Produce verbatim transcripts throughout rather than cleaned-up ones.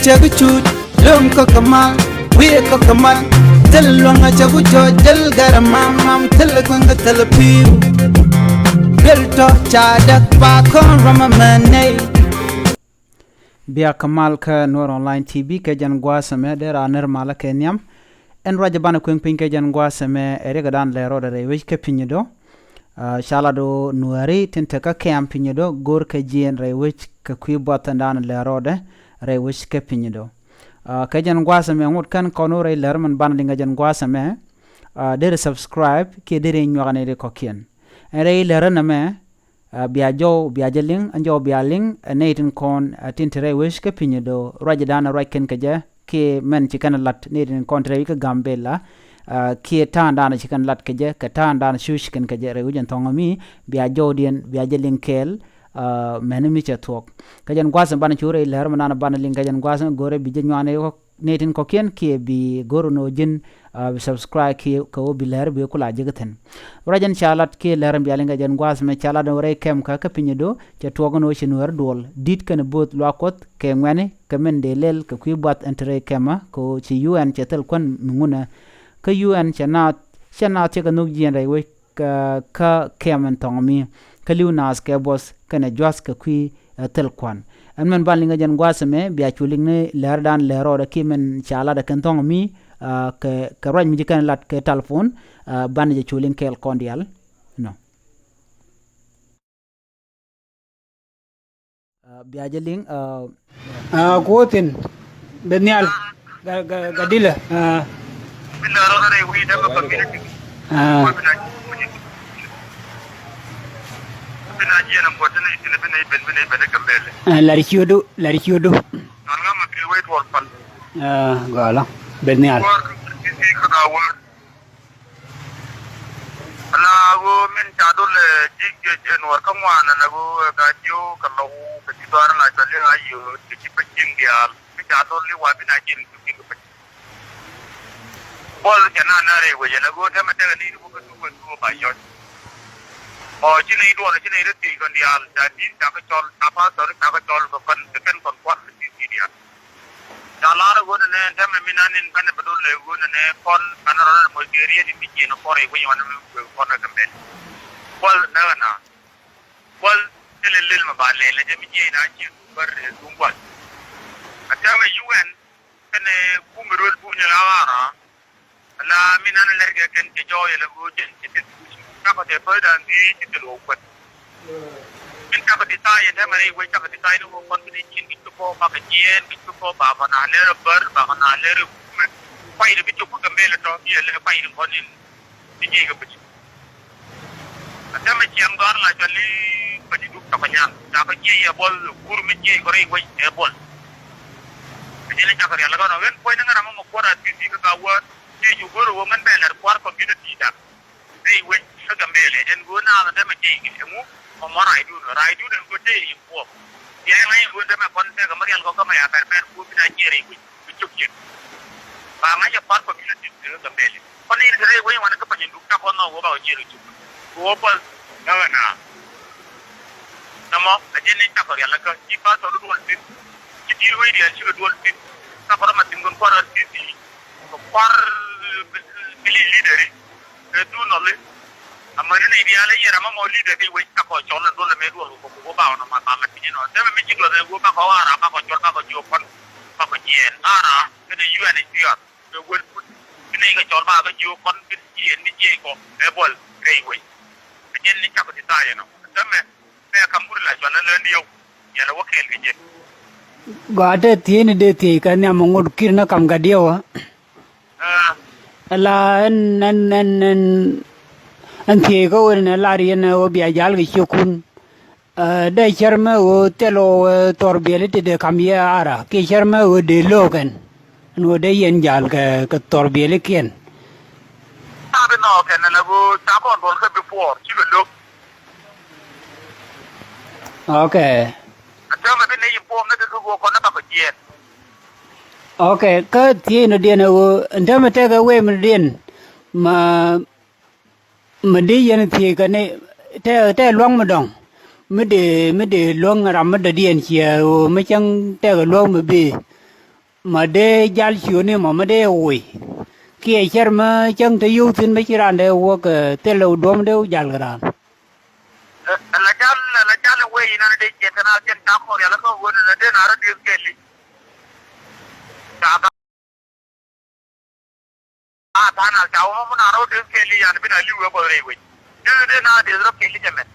Cɛ bi cut lo̱ŋ kä kɛ mal, wi̱i̱ kä kɛ mal. Thil luäŋ a cɛ bi jɔɔc, thil gɛr a mam mam, thil kueŋ kä thil pi̱i̱u. Thil tɔ ca däk pa kɔn ram a mɛn nɛy. Bia kɛ mal kä Nuer Online T V kɛ jɛn gua̱a̱th ɛmɛ, dee raan nɛr malä kɛ nhiam. Ɛn ruac ɛ banɛ kueŋ piny kɛ jɛn gua̱a̱th ɛmɛ, ɛ riɛkɛ dan lɛ rɔɔdɛ rɛy wec kä pinyɛ do̱. Ah, ca lat ɣöö Nuääri tin te kä kɛ̈m pinyɛ do̱ go̱o̱r kɛ jiɛɛn rɛy wec kɛ kui̱ buɔth ɛn dan lɛ rɔɔdɛ rɛy wec kä pinyɛ do̱. Ah, kɛ jɛn gua̱a̱th ɛmɛ ŋot kɛn kɔn ɣöö rɛy lɛr min banɛ liŋ kɛ jɛn gua̱a̱th ɛmɛ, ah, derɛ subscribe kiɛ derɛ nyuak nɛy ti kɔ̱kiɛn. Ɛn rɛy lɛr ɛn ɛmɛ, ah, bia jɔw bia jɛ liŋ, ɛn jɔw bia liŋ, eh, nɛy tin kɔn, eh, tin te rɛy wec kä pinyɛ do̱, ruacdan ruac kɛn kɛ jɛ, kiɛ mɛn ci kɛn lat nɛy tin kɔn te rɛy wec kä Gambɛla, ah, kiɛ ta̱a̱ŋdan ci kɛn lat kɛ jɛ, kɛ ta̱a̱ŋdan cuc kɛn kɛ jɛ rɛy wec ɛn thɔŋ mi, bia jɔwdiɛn bia jɛ liŋ kɛɛl, ah, mɛn mi cɛ thuɔ̱k. Kɛ jɛn gua̱a̱th ɛmɛ banɛ cu rɛy lɛr mi nan banɛ liŋ kɛ jɛn gua̱a̱th ɛmɛ go̱rɛ bi jɛ nyuan ɛ wä nɛy tin kɔ̱kiɛn kiɛ bi go̱r ɛn ɣöö ji̱n, ah, bi subscribe kiɛ kɛ ɣöö bi lɛr bi kula ji̱ kä thi̱n. Ruac ɛn ca lat kiɛ lɛr ɛn bia liŋ kɛ jɛn gua̱a̱th ɛmɛ ca lat ɛn ɣöö rɛy kɛm kä kä pinyɛ do̱ cɛ tuɔɔk ɛn ɣöö ci Nuäär duɔl di̱t kɛnɛ bo̱o̱th luaak Kuɔth kɛ ŋuɛ̈ni kɛ min dee lɛl kɛ kui̱ buath ɛn te rɛy kɛmä kɛ ɣöö ci U N cɛ thil kuän mi ŋunɛ. Kä U N cɛ naath, cɛ naath cɛ kɛ nhök jiɛɛn rɛy wec kä, kä kɛm ɛn thɔŋ mi kä li̱w naath kɛ buɔth kɛnɛ jua̱th kɛ kui̱, eh, thil kua̱n. Ɛn mɛn ban liŋ kä jɛn gua̱a̱th ɛmɛ bia cu liŋ ni lɛrdan lɛr rɔɔdɛ kiɛ mɛn ca latdɛ kɛn thɔŋ mi, ah, kɛ, kɛ ruac mi ci kɛn lat kɛ telephone, ah, banɛ jɛ cu liŋ kɛɛl kɔn diaal. Nɔ. Ah, bia jɛ liŋ, ah, ah, kuɔ thi̱n ben nhial ga, ga, ga dilɛ, ah. Ah. Ah, lar ciötdu, lar ciötdu. Ah, gɔlä ben nhial. Ala ɣöö min ca dol, eh, ji̱, eh, Nuɔr kä ŋuan ala ɣöö, eh, ka jiö kɛ lɔw kɛ ji̱ dhɔaar la cɔl i̱ ɣa̱ yöö kɛ ji̱ piny ji̱ŋ diaal. Mi ca dol i̱ wa bi na ji̱n ji̱ piny. Buɔl cɛ na na rɛy wec ala ɣöö tɛmɛ tɛkɛ ni wä kä thuk wec thuk ba yɔc. Ɔ ci nɛy duɔl ci nɛy rɛ thiec kɔn diaal ca di̱t ca kä cɔl ca pastor ca kä cɔl kɛ kɔn kɛ kɛn kɔn kua̱r kɛ di̱t diaal. Ca lar ɣöö nɛnɛ tɛmɛ mi nan in bɛn bɛ dol lɛ ɣöö nɛnɛ kɔn kan rɔ nɛ moc kɛ riet in bi jiɛn kɔr i̱ wec ɣɔn mi kuek kɔn rɛ kɛ mɛn. Buɔl nɛ ɣä na. Buɔl thilɛ lel mɛ ba lɛl lɛ jɛ mi jiɛn a jiɛn duŋ bär duŋ buɔl. A tɛmɛ U N kɛnɛ kum mi ruel buny la ɣara. Ala mi nan lɛr kɛ kɛn kɛ jɔɔyɛ lɛ ɣöö jɛn cɛ thil. Cakɔ tɛ pöy dan dhii cɛ thil wä kuɛt. Min cakɔ ti tha̱a̱c ɛn tɛmɛ rɛy wec cakɔ ti tha̱a̱c ni wä kɔn bi ni cin kɛ cukɔ bakɛ jiɛɛn kɛ cukɔ bakɔ na lɛr ɛ bär bakɔ na lɛr ɛ kumɛ. Kuay ni bi cuk kä Gambɛl tɔ bi ɛ lɛ kuay ni kɔn in. Ti jiɛc kɛ pec. A tɛmɛ ciɛŋ gɔ̱a̱r la cɔl i̱ pec duk cakɔ nyan cakɔ jiɛc ɛ buɔl kur mi jiɛc kɔ rɛy wec ɛ buɔl. Ɛ jɛn cakɔ rial kɔn ɔ ɣän puɔ̱ny ni ŋän amɔ mɔ kuɔr a thithi kä ka wäär. Jiɛc cu go̱r ɛ wä ŋän bɛ lɛr kua̱r community dak. Rɛy wec kä Gambɛl ɛn go̱o̱r naath ɛn tɛmɛ jiɛc kɛ ɛŋu. Ɔ mɔ raacdun raacdun ɛn go̱o̱r tëë in puɔ̱k. Bia ɛŋa in go̱o̱r tɛmɛ kɔn tɛkɛ mɛ rial kɔn kä mɛ ya pɛr pɛr kuɔ̱k bi na jiɛc rɛy wec. Bi cop jiɛc. Ba ŋa̱c ɛ kua̱r community kä Gambɛl. Kɔn in te rɛy wec wanɛ kä pany in duk cakɔ nhɔk wä ba wä jiɛc rɛy cop. Kɛ wä pal. Ŋäk ɛn a. Nɔmɔ a jiɛn ni cakɔ rial kä ci pastor duɔl thi̱n. Ci di̱i̱r wec diɛn cikɛ duɔl thi̱n. Cakɔ rɔ ma thi̱n kɔn kua̱r R C C. Kɛ kua̱r, eh, kɛ li leader i̱. Kɛ thun nɔli. Amäni nɛy diaal i̱ yɛn ram amɔ leader kɛ wec cakɔ cɔl in duɔl ɛmɛ duɔl kɛ kɛ wä ba ɣɔn ɔma ba mat piny inɔ. Tɛmɛ mi ci duɔth ɛ wä bakɔ ɣa̱ra bakɔ cuɔr bakɔ jiök kɔn. Bakɔ jiɛɛn ɣa̱ra kɛnɛ U N H C R. Kɛ wël put. Bi nɛy kɛ cɔl bakɔ jiök kɔn bi jiɛɛn bi jiɛɛn kɔ ɛ buɔl rɛy wec. Ɛ jɛn ni cakɔ ti tha̱a̱c ɛnɔ. Tɛmɛ. Mɛ kam bur la cual la lön diɛw. Yɛn a wä kɛɛl kɛ jɛ. Gɔaa te thiecni dee thiec kɛ nhiam ŋot ki̱n ni kam kɛ diɛw ɛ. Aa. Ala ɛn ɛn ɛn ɛn ɛn thiec kä ɣöö ni lar yɛn ɛ ɣöö bia jal kɛ ciökun. Ɛ dee cär mɛ ɣöö thil ɣöö ɛ thɔr biɛli ti dee kam yɛ ara kiɛ cär mɛ ɣöö dee lo̱o̱k ɛn. Ɛn ɣöö dee yɛn jal kɛ kɛ thɔr biɛlikiɛn. Ca bi nɔɔk kɛn ala ɣöö ca kɔn duɔl kä before cikɛ lo̱k. Ok. Ɛn täämɛ bi nɛy in puɔ̱ɔ̱m ni kɛ kɛ ɣöö kɔn ni bakɔ jiɛɛn. Ok, kä thiecnɔdiɛn ɛ ɣöö ɛn täämɛ tekɛ wemnɔdiɛn ma, ma dee yɛn thiec kɛ ni tɛ, tɛ lua̱ŋ mi dɔ̱ŋ mi dee, mi dee luäŋ ram mi dɔ̱diɛn ciɛ ɣöö mi cäŋ tekɛ luäŋ mi bëë. ma dee jal ciötni mɔ ma dee woc. Kiɛ cär ma cäŋ te yio̱w thi̱n ma ci raan dee wä kɛ thilɛ duɔ̱m dee wä jal kɛ raan. Ɛ, ɛ la jal, ɛ la jal wee inɔn dee ciɛ tɛn a cɛn ca kɔr yal kä ɣöö nɛ dee na rɔ dieth kɛɛli. Ca tha a tha̱a̱ŋ na ca wä mɔ mi na rɔ dieth kɛɛli yan bi na li̱w ɛ bɔth rɛy wec. Dee dee na dieth rɔ kɛɛli jɛ mɛn.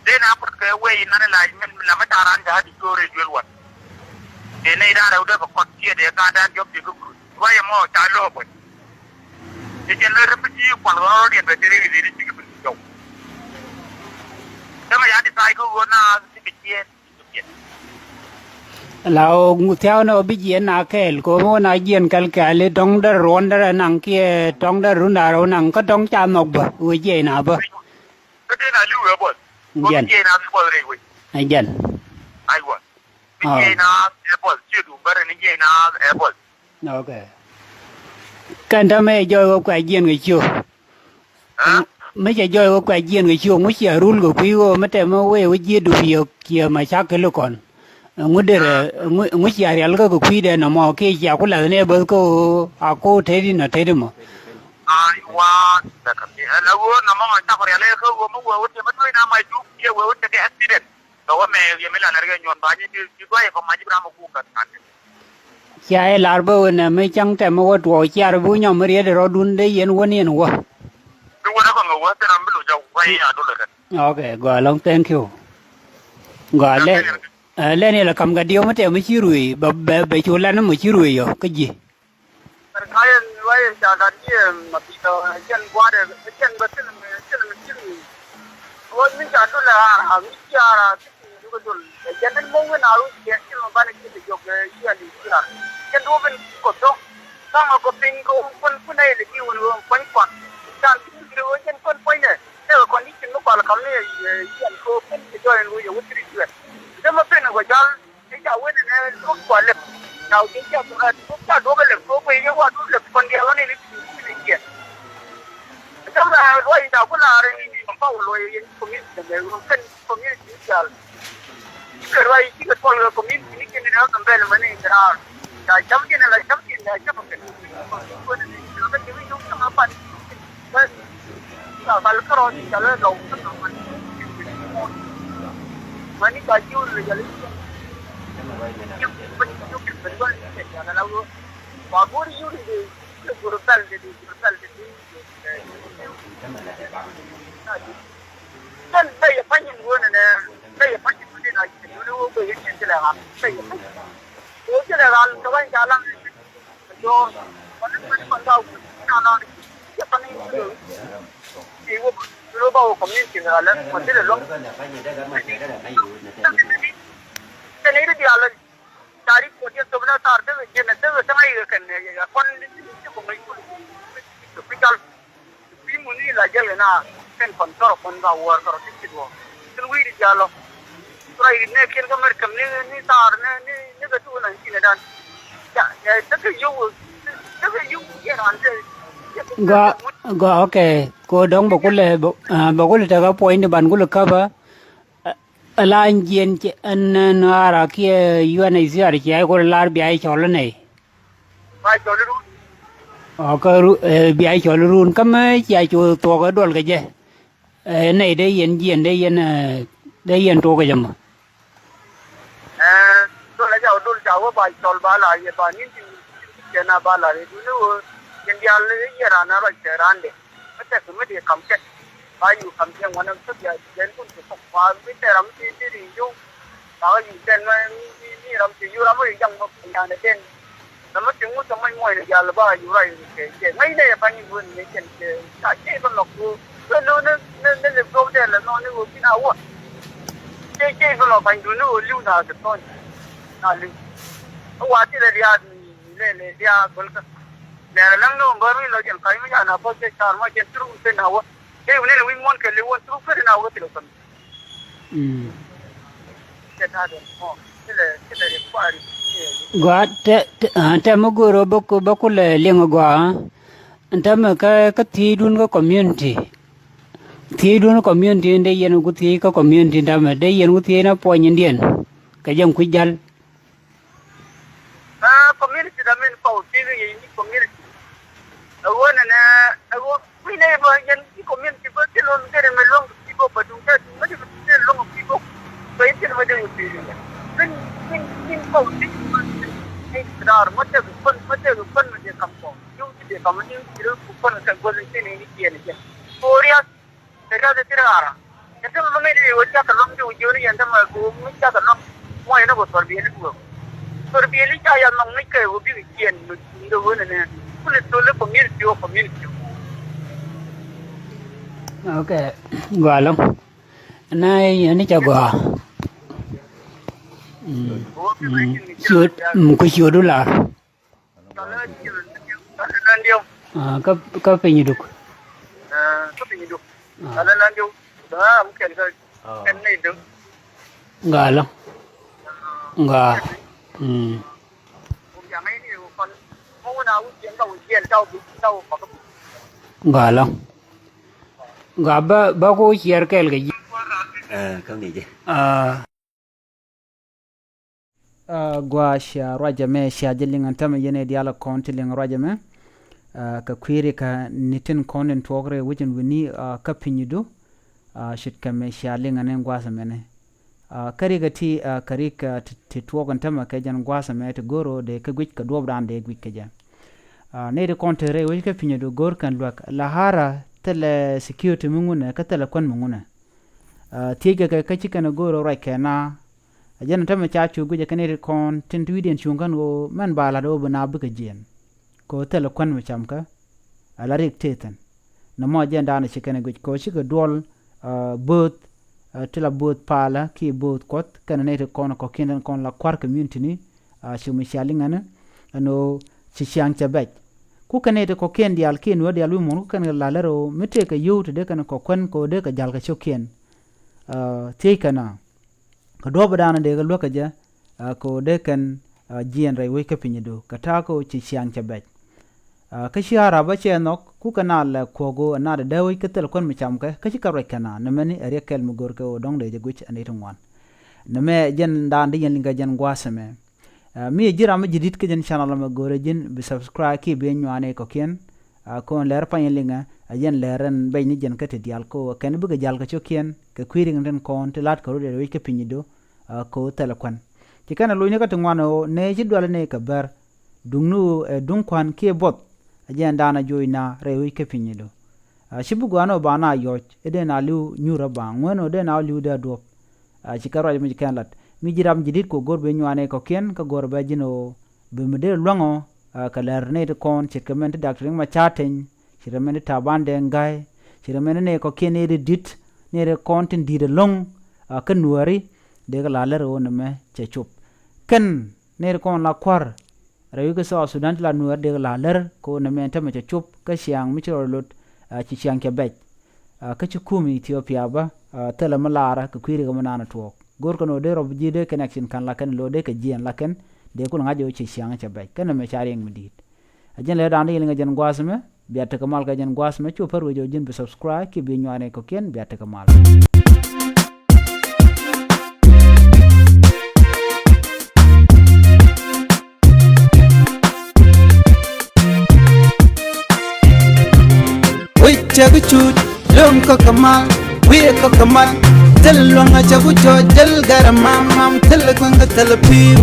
Dee na kɔt kɛ wee inɔn la mɛn la ma ca raan ca di co̱o̱r rɛy duel wan. Dee nɛy raan rɛw dee kɛ kɔt ciɛ dee ka daan jɔk dee kä kuth. Ruac ɛmɔ ca lo̱o̱k wec. Cɛ jɛn lɛ rɛpiti kual ɣɔn rɔ diɛn bɛ teri ri ri cikɛ bi jɔw. Tɛmɛ ya di tha̱a̱c kä ɣöö na cikɛ ciɛ. La ɣöö thia̱a̱ŋ ni ɣöö bi jiɛn na kɛɛl kɛ ɣöö mi wä na jiɛn kɛl kɛɛl i̱ tɔ̱ŋ dɛr ruɔ̱n dɛr ɛ naŋ kiɛ tɔ̱ŋ dɛr run da̱r ɛ wä naŋ kä tɔ̱ŋ ca nhɔk bä ɣöö jiɛc na bä. Kä tëë na li̱w ɛ buɔth. Jiɛn. Jiɛc na bä buɔth rɛy wec. Ɛ jiɛn. Aywa. Bi jiɛc na ɛ buɔth ciɛ duum bä rɛn jiɛc na ɛ buɔth. Ok. Kɛn täämɛ jɔɔc ɣöö kua jiɛn kɛ ciök. Mi cɛ jɔɔc ɣöö kua jiɛn kɛ ciök ŋu cia rul kɛ kui̱ ɣöö mi tɛmɛ wee wä jiɛt dup yɛ kiɛ ma cak kɛ li kɔn. Ŋu derɛ ŋu cia rial kä kɛ kui̱dɛ nɔmɔ kiɛ cia ku lath ni ɛ bäth kä ɣöö a ko̱o̱k teti nɔ teti mɔ. Aywa. Ɛ la ɣöö nɔmɔ ma cak rial ɛ kä ɣöö mi wee wä tɛmɛ tuɔ̱c na ma juk kiɛ wee wä tɛkɛ accident. Tɔwä mɛ yɛ mi la nɛr kɛ nyuɔn ba nyi ti ti guay kɔ ma ji̱ bi ram mɛ ku gat gat. Cia yɛ lar bä wen ɛ mi cäŋ tɛm mi wä tuɔɔk ciar bi wä nyɔm mi riet rɔɔdun dee yɛn wä ni ɛn wä. Bi wä rɛ kɔn kɛ wä thin ram bi loc a wä yɛ a dol kɛ. Ok, gɔaa lɔŋ, thank you. Gɔaa lɛ ɛ lɛn yɛ lɛ kam kɛ diɔm mi tɛm mi ci ruëë bɛ bɛ bɛ cu lan mi ci ruëë yɔ kä ji̱. Kayɛn ruac in ca lat jiɛ ma pitɔ jɛn gua̱dɛ jɛn bä thil mi thil mi thil mi. Ɣöö mi ca dul ɛ ara mi ci ara thil mi duk dul ɛ jɛn in mok win a ruc jɛn thil mi banɛ ci mi jok ɛ jiɛn in ci ara. Jɛn duɔ̱p in kɔ thok. Kaŋ a kɔ piny kɛ wun kuän kun a yɛl ji̱ wun ɣöö kuany kuan. Can thil mi ɣöö jɛn kuän puɔ̱nydɛ tɛk ɛ condition mi kual kam ni ɛ jiɛn kɛ wun kun kɛ jɔy in ɣöö yɛ wut thil jiɛn. Jɛ ma pen ɛ kɔ jal. Ni ca wen ni duɔk kua lep. Ca wen ca duɔk ca duɔk lep kua kua yɛ wa duɔk lep kɔn diɛ lɔni ni ni ni kiɛ. Ca la lua yi ca ku la re ni ni pa wo lua yi community de me ru ken community ni ca. Ci ke lua yi ci ke tɔl community ni ken ni na kan bel mani ni ra. Ca cam ken la cam ken la cam ken. Ko ni ni ka ni ni ni ma pan. Bas, ca bal kärɔɔd i̱ ca lɛ lɔw kä nɔmɔ. Mani ca jiur lɛ jɛ lɛ jiur. Jiur lɛ jɛ lɛ jiur. Wa go̱o̱r jiur lɛ jɛ lɛ go̱o̱r pɛl lɛ jɛ go̱o̱r pɛl lɛ jɛ. Kɛn bɛ yɛ pa̱ny in wun ɛnɛ bɛ yɛ pa̱ny in wun in a jiur lɛ wun bɛ yɛ jiur lɛ ɣa̱ bɛ yɛ pa̱ny. Wun jiur lɛ ɣa̱ lɛ tɔ̱ wa̱ny ca la̱ŋ. Wi muni la jɛl kɛ na kɛn kɔn tɔrɔ kɔn ba wäär kɔrɔ ti ci duɔ̱ɔ̱r. Tin wi̱i̱ di jalo. Tura yit ne kiɛn kä America ni ni tar ni ni ni kɛ tuun an ci ne dan. Ya ya te kɛ yow te kɛ yow yɛ ran te. Gɔaa gɔaa, okay. Ko dɔŋ bɛ kulɛ bɛ kulɛ tɛk a puɔ̱ny di ban kulɛ käpä. Ala jiɛn cɛ ɛn ɛn ara kiɛ U N H C R cɛ kulɛ lar bia cɔl nɛy. Ba cɔl run. Ɔ kä ru ɛ bia cɔl run kä mɛ cia cu thuɔk ɛ duɔl kɛ jɛ. Ɛ nɛy dee yɛn jiɛn dee yɛn ɛ dee yɛn tuɔk kɛ jɛ mɔ. Ɛ duɔl ɛ ca wä dol ca wä ba cɔl ba la yɛ ba ni̱n ti cɛ na ba la yɛ duni wä yɛn diaal yɛ ran na ruac kɛ ran dɛ. Kä tɛk mi di kam kɛ ba yu kam kɛ ŋuan kä bia jɛn kun ti kɔk ba mi tɛ ram ti ti ri yu. Ba yu tɛn ma mi mi ram ti yu ram ri jaŋ ma kun yan den. Na ma ti ŋu tɛ ma ŋuan ni jal ba yu rai ni kɛ kɛ ŋai ne ya ban yu ni kɛ kɛ ta kɛ ba lɔk ku. Kɛ lo ne ne ne le go de la no ne wo ki na wo. Kɛ kɛ ba lɔk ban du ne wo liu na de ton. Na liu. Wa ti le ria ni le le ria gol ka. Nɛɛrɛ laŋ ni wä bä mi lɔ jɛn ka̱ny mi ca na bä kɛ car ma jɛn through kɛ na wä. Kɛ wä nɛn wi̱i̱ muɔ̱n kɛ li wä through kɛ na wä thilɛ kɔn. Mm. Kɛ na dɛn mɔ thilɛ thilɛ ri kua̱ri. Gɔaa tɛ tɛ ah, tɛ mi go̱o̱r bä ku bä ku lɛ liŋ gɔaa. Tɛ mi kä kä thiecdun kä community. Thiecdun kä community in dee yɛn ku thiec kä community tɛ mi dee yɛn ku thiec na puɔ̱ny in diɛn. Kɛ jɛn kui̱ jal. Aa community da min kɔw ti ni ni community. Ɛ wä nɛ nɛ ɛ wä kui̱ nɛ bä yɛn ti community bä ti lon gɛrɛ mɛ luɔ̱ŋ kɛ ti bä bä duŋ tɛ duŋ mɛ ti bä ti luɔ̱ŋ kɛ ti bä. Bä yɛn ti mɛ dee wä ti ni min min min kɔw ti ni dar mɛ tɛ kɛ kɔn mɛ tɛ kɛ kɔn mɛ dee kam kɔn. Yuŋ ti dee kam ni ti rɛ kɛ kɔn kɛ gɔl ti ni ni kiɛn kɛ. Korea. Kɛ riath ti rara. Kɛ ti mi ŋi̱c i̱ wä cakɛ luɔ̱ŋ ti wä jiöni yɛn ti mɛ kɛ wä ŋi̱c cakɛ luɔ̱ŋ. Muɔc ni kɛ thɔr biɛli duɔ̱ɔ̱k. Thɔr biɛli ca ya nhɔk ŋi̱c kɛ wä bikɛ ciɛn mi kɛ wä ni nɛ. Kuli thol i̱ community wä community. Ok. Gɔaa ɛlɔ̱ŋ. Na yɛn ni ca gɔaa. Mm. Mm. Ciöt, mm, ku ciöt du lar. Ah, kä, kä piny duk. Ah. Ŋa̱ lɔ. Ŋa̱. Mm. Ŋa̱ lɔ. Ŋa̱ bä, bä ku ciɛr kɛl kɛ ji̱. Ah, kä ŋi̱ ji̱. Ah. Ah, gua cia ruacɛ mɛ cia jɛ liŋ ɛn tämɛ yɛn ɛ diaal kɔn ti liŋ ruacɛ mɛ. Ah, kɛ kui̱ri kɛ ni tin kɔn in tuɔk rɛ wi̱c in wi̱ni, ah, kä pinydu. Ah, cut kɛ mɛ cia liŋ ɛn in gua̱a̱th ɛmɛnɛ. Ah, kä rikɛ ti, ah, kä rikɛ ti, ti tuɔk ɛn tämɛ kɛ jɛn gua̱a̱th ɛmɛ ti go̱r ɔ dee kɛ guic kɛ duɔ̱ɔ̱pdan dee guic kɛ jɛ. Ah, nɛy ti kɔn te rɛy wec kä pinydu go̱r kɛn luäk la hara thilɛ security mi ŋunɛ kä thilɛ kuän mi ŋunɛ. Ah, thiec kɛ kɛ kä ci kɛn go̱r ɔ ruac kɛ na. A jɛn tämɛ ca cu guic ɛ kɛn nɛy ti kɔn tin ti wi̱cdiɛn cuŋ kɛn ɣöö mɛn ba la̱t ɣöö bi na bikɛ jiɛn. Kɛ ɣöö thilɛ kuän mi camkä. Ala rik tëë thi̱n. Nɔmɔ a jɛn daanɔ ci kɛn guic kɛ ɣöö cikɛ duɔl, ah, bööth, ah, ti la bööth palä kiɛ bööth kuɔth kɛn nɛy ti kɔn kɔ̱kiɛn tin kɔn la kua̱r community ni. Ah, ci mi cia liŋ ɛn ɛn ɣöö ci ciaŋ cɛ bɛc. Ku kɛn nɛy ti kɔ̱kiɛn diaal kiɛ nuäär diaal wi̱i̱ muɔ̱ɔ̱n ku kɛn la lär ɣöö mi tëëkɛ yio̱w ti dee kɛn kɔ̱kiɛn kɛ ɣöö dee kɛ ja̱l kɛ cio̱kiɛn. Ah, thiec kɛn a kɛ duɔ̱ɔ̱pidan dee kɛ luäk kɛ jɛ, ah, kɛ ɣöö dee kɛn, ah, jiɛɛn rɛy wec kä pinydu kɛ ta̱a̱ kɛ ɣöö ci ciaŋ cɛ bɛc. Ah, kä ci a rap a cɛ nhɔk ku kɛ na lɛ kuɔ̱k ɣöö ɛ na dee dee wec kä thil kuän mi camkɛ kä ci kɛ ruac kɛ na nɛmɛni ɛ riɛk kɛl mi go̱rkɛ ɣöö dɔ̱ŋ dee jɛ guic ɛ nɛy ti ŋuan. Nɛmɛ jɛn daan di yɛn liŋ kɛ jɛn gua̱a̱th ɛmɛ. Ah, mi ɛ ji̱ ram mi ji̱ di̱t kä jɛn channel ɛmɛ go̱rɛ ji̱n bi subscribe kiɛ bi ɛ nyuani kɔ̱kiɛn. Ah, kɔn lɛr pany liŋɛ a jɛn lɛr ɛn bɛc ni jɛn kä ti diaal kɛ ɣöö kɛn bikɛ ja̱l kɛ cio̱kiɛn kɛ kui̱ riŋ tin kɔn ti la̱t kɛ rut ɛ wec kä pinydu. Ah, kɛ ɣöö thilɛ kuän. Ci kɛn ɛ lo̱cni kä ti ŋuan ɣöö nɛy ci dual ni kɛ bär. Duŋni ɣöö ɛ duŋ kua̱n kiɛ buɔth. A jɛn daanɔ joc na rɛy wec kä pinydu. Ah, ci bi gɔaa ni ɣöö ba na yɔc i̱ dee na li̱w nyuur ɛ ba ŋuɛn ɣöö dee na wä li̱w dee duɔ̱p. Ah, ci kɛ ruac mi ci kɛn lat mi ji̱ ram ji̱ di̱t kɛ ɣöö go̱r bi nyuani kɔ̱kiɛn kä go̱r bɛ ji̱n ɣöö bi mi dee luäŋ ɔ. Ah, kɛ lɛr nɛy ti kɔn ce̱tkɛ mɛn ti Dak Riɛk Macar Teny, ce̱tkɛ mɛn ti Taban Deng Gai, ce̱tkɛ mɛn ti nɛy kɔ̱kiɛn nɛy ti di̱t, nɛy ti kɔn tin di̱t ɛlɔ̱ŋ, ah, kä nuääri dee kɛ la lär ɣöö nɛmɛ cɛ cop. Kɛn nɛy ti kɔn la kua̱r rɛy wi̱c kä South Sudan ti la nuäär dee kɛ la lär kɛ ɣöö nɛmɛ ɛn tämɛ cɛ cop kä ciaŋ mi ci rɔ lot, ah, ci ciaŋ cɛ bɛc. Ah, kä ci kum Ethiopia bä, ah, thilɛ mi laarä kɛ kui̱ ri kɛ mi naan tuɔɔk. Go̱o̱r kɛn ɣöö dee rɔ bi ji̱ dee connection ka̱n la kɛn lo̱o̱ dee kɛ jiɛɛn la kɛn dee kul ŋa̱c ɣöö ci ciaŋ cɛ bɛc kɛn ɛmɛ ca riɛŋ mi di̱i̱t. A jɛn lɛ da̱a̱n dee yɛl ŋɛ jɛn gua̱a̱th ɛmɛ bia tekɛ mal kɛ jɛn gua̱a̱th ɛmɛ cu pär wec ɣöö ji̱n bi subscribe kiɛ bi nyuani kɔ̱kiɛn bia tekɛ mal. Wi̱c cɛ bi cuc luɔ̱ŋ kä kɛ mal, wi̱i̱ kä kɛ mal. Thil luɔ̱ŋ a cɛ bi cuc, thil gɛr mam mam, thil kueŋ kä thil pi̱i̱u.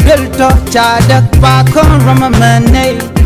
Thil tɔ̱ ca däk ba kɔn rom a mɛn nɛy.